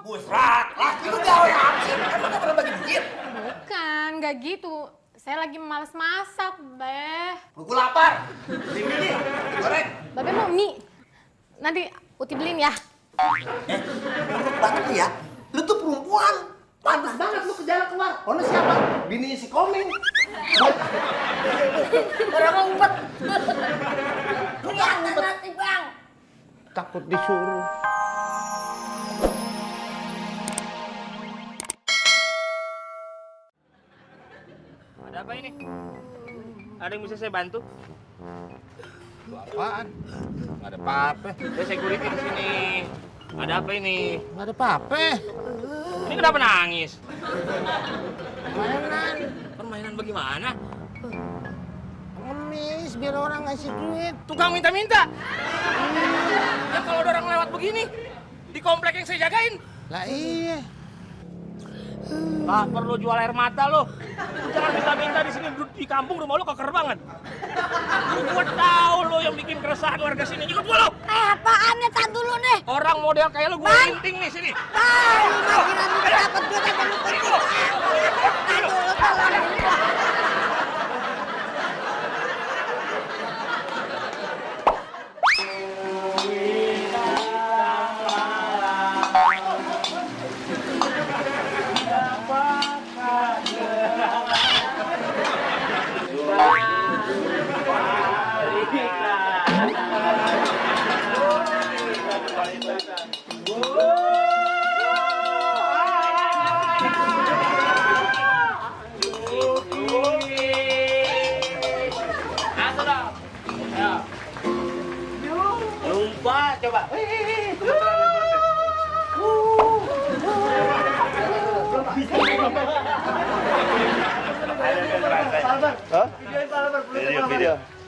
mampus. Laki lu gawe apa sih? Emang gak pernah bagi duit? Bukan, nggak gitu. Saya lagi males masak, Beh. Gue lapar. Beli mie nih, goreng. Babe mau mie? Nanti Uti beliin ya. Menurut banget lu ya, lu tuh perempuan. Pantas banget lu ke jalan keluar. Ono siapa? Bininya si Komeng. Orang ngumpet. Jangan nanti bang. Takut disuruh. Ada apa ini? Ada yang bisa saya bantu? Apaan? Nggak ada apa-apa. Saya security di sini. Ada apa ini? Nggak ada apa-apa. Ini kenapa nangis? Mainan. Permainan bagaimana? Ngemis biar orang ngasih duit. Tukang minta-minta. Ya kalau ada orang lewat begini, di komplek yang saya jagain, Lah iya. nggak perlu jual air mata lo. Jangan minta-minta di sini di kampung rumah lo keker banget. Gue tahu lo yang bikin keresahan warga sini. Ikut gue lo. Apaan nih? Tahan dulu nih. Orang model kayak lo gue inting nih sini. Bang, makinan lu dapat duit aja lu penting. Tahan dulu, tolong. Lupa coba.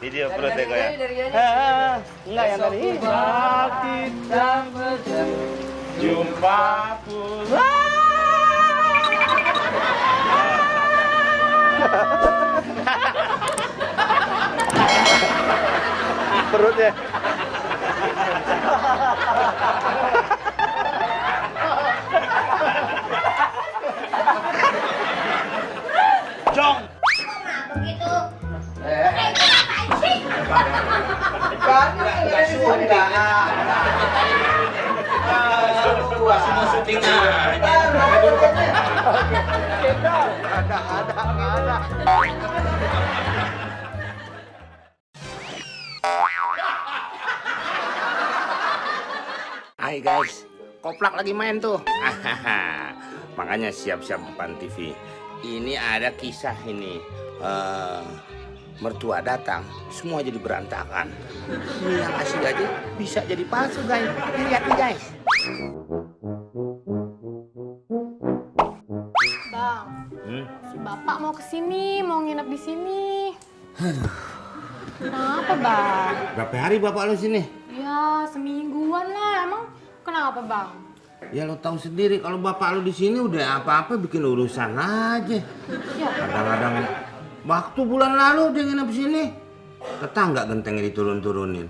Video protek ya. Enggak yang tadi. Kita jumpa pula. Perutnya. Jong. Begitu. Enggak suka. Semua syuting aja. Ada. Hai guys, Koplak lagi main tuh. Makanya siap-siap depan TV. Ini ada kisah ini. Mertua datang, semua jadi berantakan. Ini yang asli aja bisa jadi palsu guys. Lihat nih guys. Bang, si Bapak mau kesini, mau nginep di sini. Kenapa, Bang? Berapa hari bapak lu sini? Ya, semingguan lah. Emang kenapa, Bang? Ya lo tahu sendiri kalau bapak lu di sini udah apa-apa bikin urusan aja. Ya, Kadang-kadang waktu bulan lalu dia nginep sini, tetangga gentengnya diturun-turunin.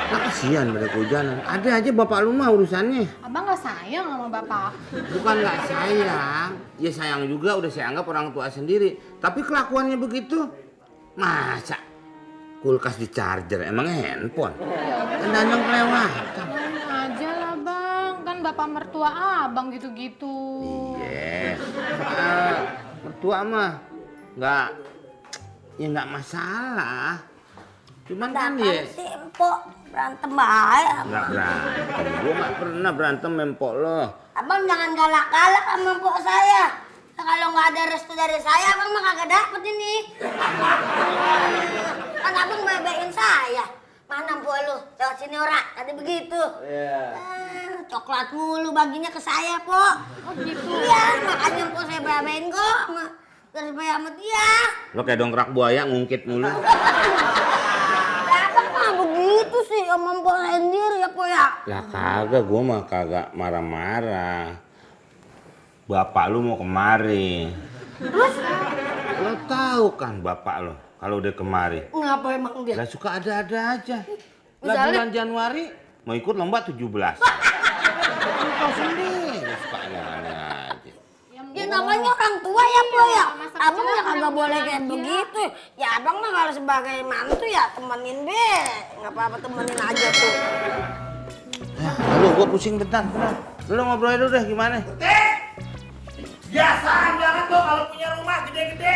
Nah kesian pada kehujanan. Ada aja bapak lu mah urusannya. Abang gak sayang sama Bapak? Bukan nggak sayang, ya sayang juga udah saya anggap orang tua sendiri. Tapi kelakuannya begitu, masa kulkas di charger emangnya handphone? Kan dandang kelewatan. Main aja lah, Bang. Kan Bapak mertua Abang gitu-gitu. Iya, mertua mah nggak masalah. Cuman kan ya Si empok berantem bahaya. nggak berantem. Gue nggak pernah berantem empok lo. Abang jangan galak-galak sama empok saya. Nah, kalau nggak ada restu dari saya, abang mah kagak dapet ini. Kan abang bebein saya. Mana empok lu? Lewat sini ora, tadi begitu. Iya. Coklat mulu baginya ke saya, Pok. Oh gitu. Iya, makanya empok saya bebein kok. Terus bayar sama dia. Lo kayak dongkrak buaya ngungkit mulu. Abang mah begitu sih sama empok saya sendiri ya, Pok ya. Lah kagak, gue mah kagak marah-marah. Bapak lu mau kemari. Terus? Lo tahu kan bapak lo kalau udah kemari. Ngapa emang dia? Lah suka ada-ada aja. Lah Misalnya? bulan Januari mau ikut lomba 17. Lo tahu sendiri. Suka aneh-aneh aja. Ya namanya orang tua ya po ya. Masa Abang kecil ya kagak orang boleh tua kayak aja. begitu. Ya abang mah kalau sebagai mantu ya temenin be. Nggak apa-apa temenin aja tuh. Aduh, gua pusing bentar. Lu ngobrol dulu deh gimana? Biasaan banget tuh kalau punya rumah gede-gede.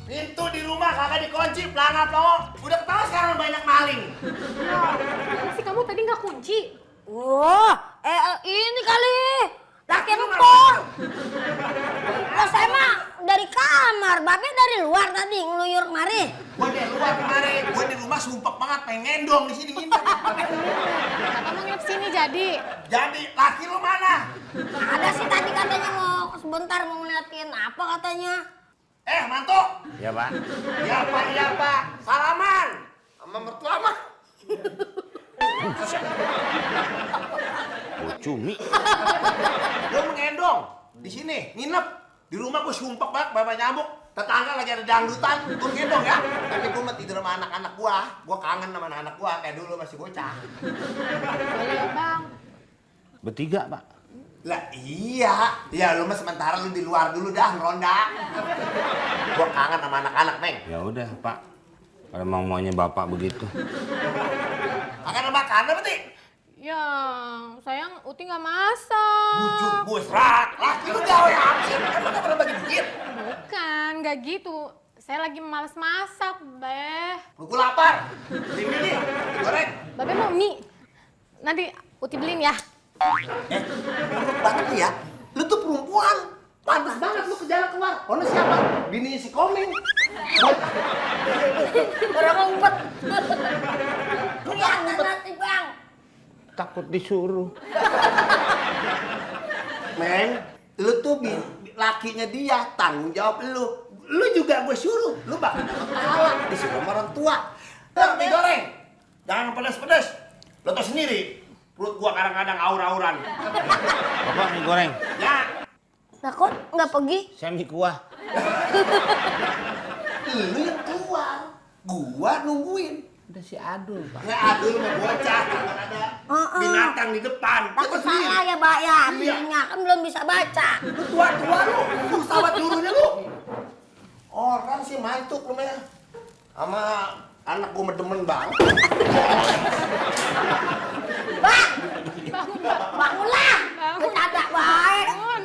Pintu di rumah kagak dikunci, pelangap lo. Udah ketawa sekarang banyak maling. Mana sih kamu tadi nggak kunci? Wah, ini kali. Laki empok. Lah saya mah dari kamar, babe dari luar tadi ngeluyur kemari. Gua di luar kemarin, gua di rumah sumpek banget pengen ngendong di sini nginep. Bapak mau nginep sini jadi? Jadi laki lu mana? Ada sih tadi katanya mau sebentar mau ngeliatin apa katanya. Mantu. Ya, Pak. Iya pak. Salaman. Sama mertua mah. Gua cumi. Gua mengendong di sini nginep. Di rumah gua sumpek banget bapak nyamuk. Tetangga lagi ada dangdutan, gua ngendong ya. Tapi gua mah tidur sama anak-anak gua. Gua kangen sama anak-anak gua kayak dulu masih bocah. Boleh bang. Bertiga, Pak. Lah iya. Ya lu mah sementara lu di luar dulu dah ngeronda. Gua kangen sama anak-anak, Neng. Ya udah, Pak. Kalau emang maunya Bapak begitu. Kagak ada makanan apa, Ti? Ya, sayang Uti nggak masak. Bujuk busrak. Laki lu gawe apa sih? Emang gak pernah bagi duit? Bukan, nggak gitu. Saya lagi malas masak, Beh. Lu gua lapar. Beli mie nih, goreng. Babe mau mie. Nanti Uti beliin ya. Menurut banget lu ya. Lu tuh perempuan. Pantas banget lu ke jalan keluar. Ono siapa? Bini si Komeng. Orang ngumpet. Kelihatan nanti bang. Takut disuruh. Meng, lu tuh lakinya dia, tanggung jawab lu. Lu juga gue suruh, lu bakal dapat pahala disuruh sama orang tua. Mie goreng, jangan pedas-pedas. Lu tau sendiri, perut gua kadang-kadang aur-auran. Bapak mie goreng. Ya, Nah kok nggak pergi? Saya mie kuah. lu yang keluar, gua nungguin. Udah si Adul, Pak. Ya aduh mau bocah, takut ada binatang di depan. Takut Lu sendiri. salah ya mbak ya, Iya. bininya kan belum bisa baca. Lu tua-tua lu, susah banget nyuruhnya lu. Orang sih mantuk lu mah. Sama anak gua demen banget. Bang, Bangun, Bang. bangunlah. Bangun. Bercanda baik. Bangun.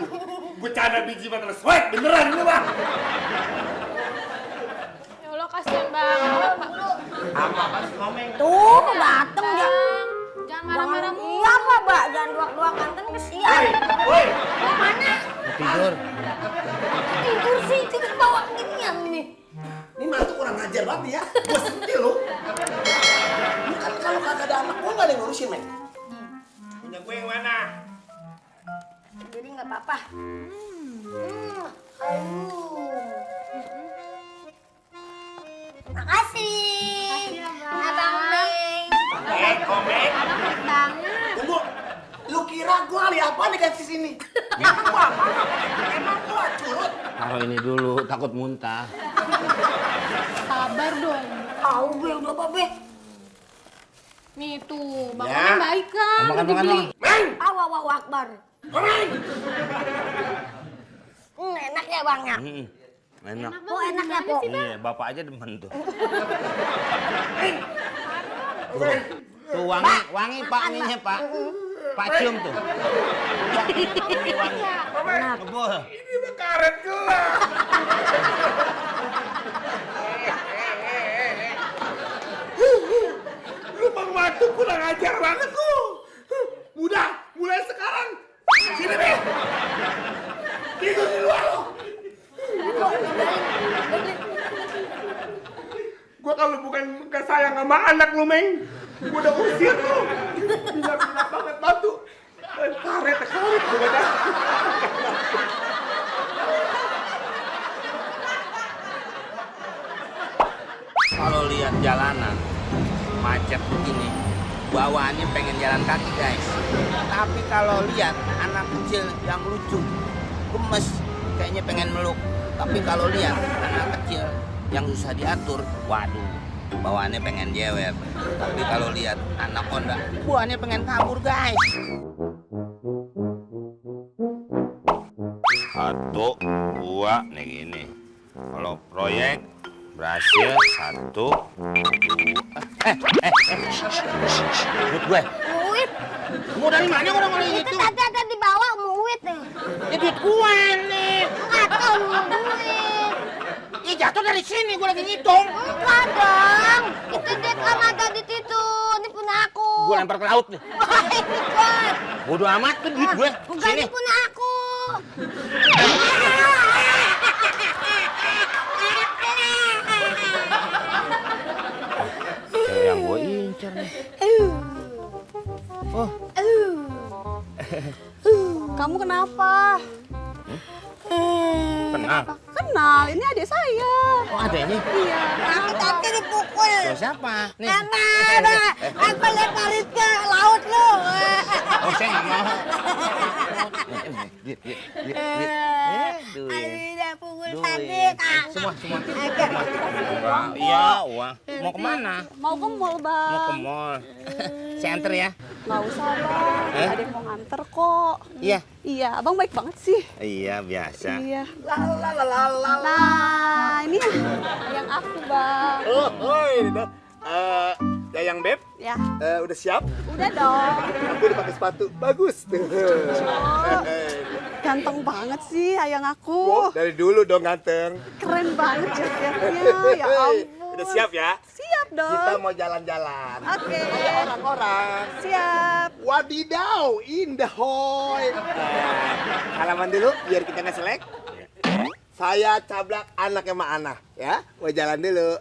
Bercanda biji mata sweat beneran lu bang. Ya Allah, kasihan banget, Pak. Apa sih Komeng? Tuh dateng dia. Bang, jangan marah-marah mulu. Iya pak, mbak jangan duak-duak kan kesian. Woi, Mau mana? Mau tidur. Tidur sih, tidur bawa ginian nih. ini mantu kurang ajar banget nih ya. Gua sentil lu. Lu kan kalau kagak ada anak gua nggak ada yang ngurusin, Meng. Punya gue yang mana? Jadi nggak apa-apa. Aduh. Makasih. Makasih ya, Bang. Abang Meng. Komeng. Abang baik banget. Tunggu. Lu kira gua kali apa nih kasih sini? Emang gua apa? Emang gua curut. Taruh ini dulu, takut muntah. Sabar dong. Tahu be udah apa be? Nih tuh, Bang Ya. Komeng baik kan. Makan, udah makan, dibeli. makan. Meng, Allahu Akbar. Komeng. Enak ya bang ya. Enak. Oh enak ya po. Iya, Bapak aja demen tuh. Tuh wangi, wangi Pak minyak Pak. Pak cium tuh. Wangi, wangi. Enak. Ngebul. Ini mah karet gelap. Lu bang mantu kurang ajar banget lu. Udah, mulai sekarang. Sini nih. Tidur di luar lu. Gua kalau bukan gak sayang sama anak lu, Meng. Gua udah usir lu. Bisa-bisa banget mantu. Karet. Gua dah. Kalau lihat jalanan macet begini, bawaannya pengen jalan kaki guys. Tapi kalau lihat anak kecil yang lucu, gemes, kayaknya pengen meluk. Tapi kalau lihat anak kecil yang susah diatur, waduh, bawaannya pengen jewer. Tapi kalau lihat anak Honda, bawaannya pengen kabur guys. 1, 2, nih gini. Kalau proyek berhasil 1, 2. Duit gue. Muit. Mau dari mana orang Itu gitu? tadi ada di bawah muit nih. Ya duit gue nih. Nggak tahu lu duit. Ih, jatuh dari sini, gue lagi ngitung. Enggak dong. Itu duit lama tadi itu. Ini punya aku. Gue lempar ke laut nih. Wah, ini kan. Bodoh amat tuh duit gue. Bukan Sini. ini punya aku. Yang gue incer nih. Oh, Kamu kenapa? kenal. Kenal, ini adik saya. Oh, adanya. Iya. Aku tadi dipukul. Loh, siapa? Nih. Mama, aku leparin ke laut lu. Oh, saya nggak mau. Duit. Udah pukul Duit. tadi, Kak. Semua. Oke. Iya, uang. Mau kemana? Mau ke mall, Bang. Mau ke mall. Saya anter ya? Nggak usah, Bang. Ada yang mau nganter kok. Iya. Iya, Abang baik banget sih. Iya, biasa. Iya. Nah, ini yang aku, Bang. Oh, Yayang Beb, Ya, udah siap? udah dong. Aku udah pakai sepatu, bagus. Ganteng banget sih ayang Oh, aku. dari dulu dong ganteng. Keren banget jaketnya. Ya ampun. Udah siap ya? Siap dong. Kita mau jalan-jalan. Oke. Kayak orang-orang. Siap. Wadidaw, indah hoy. Salaman dulu biar kita nggak selek. Saya cablak anaknya Mak Ana, ya. Mau jalan dulu.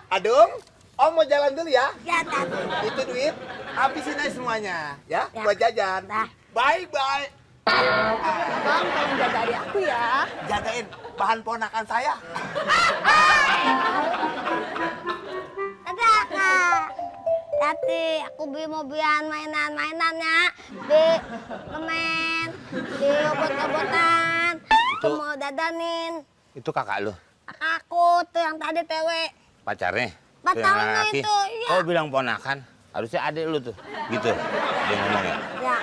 Adung, Om mau jalan dulu ya. Ya, tadi. Itu duit, habisin aja semuanya, ya. Ya. Buat jajan. Dah. Bye-bye. Bang, tolong jaga adik aku ya. Jagain bahan ponakan saya. Ada, Kak. Tadi aku beli mobilan mainan-mainannya di kemen, di obot-obotan. Aku mau dadanin. Itu kakak lu, Aku tuh yang tadi TW. pacarnya? Empat Tuh yang tahun laki. itu, iya. Kau bilang ponakan, harusnya adik lu tuh. Gitu, dia ngomong ya. Ya,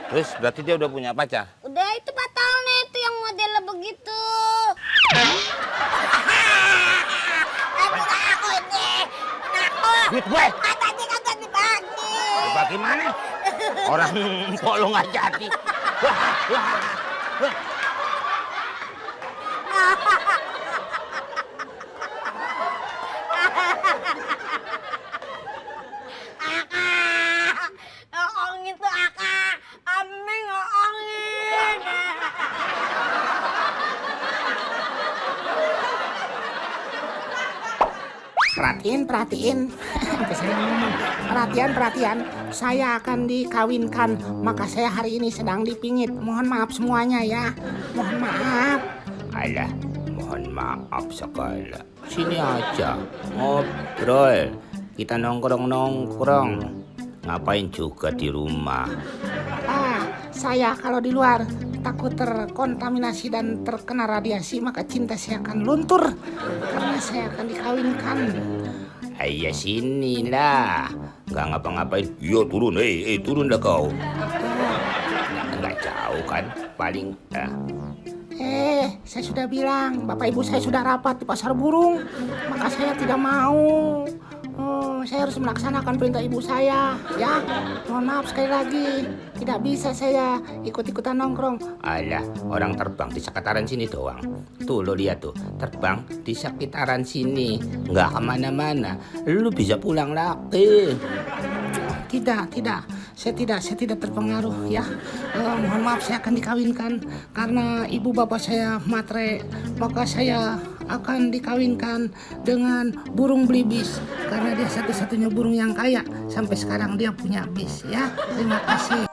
Terus berarti dia udah punya pacar? udah itu batalnya itu yang modelnya begitu. Aku ini, aku. Duit gue! Tadi kagak dibagi. Bagaimana? Orang kok lu nggak jadi? Wah, wah, wah. Ngomongin tuh Aka, Ameng ngomongin. Perhatiin. Sampai saya ngomong. Perhatian. Saya akan dikawinkan. Maka saya hari ini sedang dipingit. Mohon maaf semuanya ya. Mohon maaf. Alah, mohon maaf segala. Sini aja, ngobrol. Kita nongkrong. Ngapain juga di rumah? Saya kalau di luar takut terkontaminasi dan terkena radiasi. Maka cinta saya akan luntur. Karena saya akan dikawinkan. Ayah sini lah. Nggak ngapa-ngapain. Iya turun, turun dah kau. Nggak jauh kan, paling. Saya sudah bilang, Bapak Ibu saya sudah rapat di pasar burung. Maka saya tidak mau. Saya harus melaksanakan perintah ibu saya, ya. Mohon maaf sekali lagi, tidak bisa saya ikut-ikutan nongkrong. Alah, orang terbang di sekitaran sini doang. Tuh lo lihat tuh, terbang di sekitaran sini, nggak kemana-mana. Lu bisa pulang lagi. Tidak, saya tidak terpengaruh ya. Mohon maaf, saya akan dikawinkan karena ibu bapak saya matre, maka saya akan dikawinkan dengan burung belibis karena dia satu-satunya burung yang kaya sampai sekarang dia punya bis ya. Terima kasih.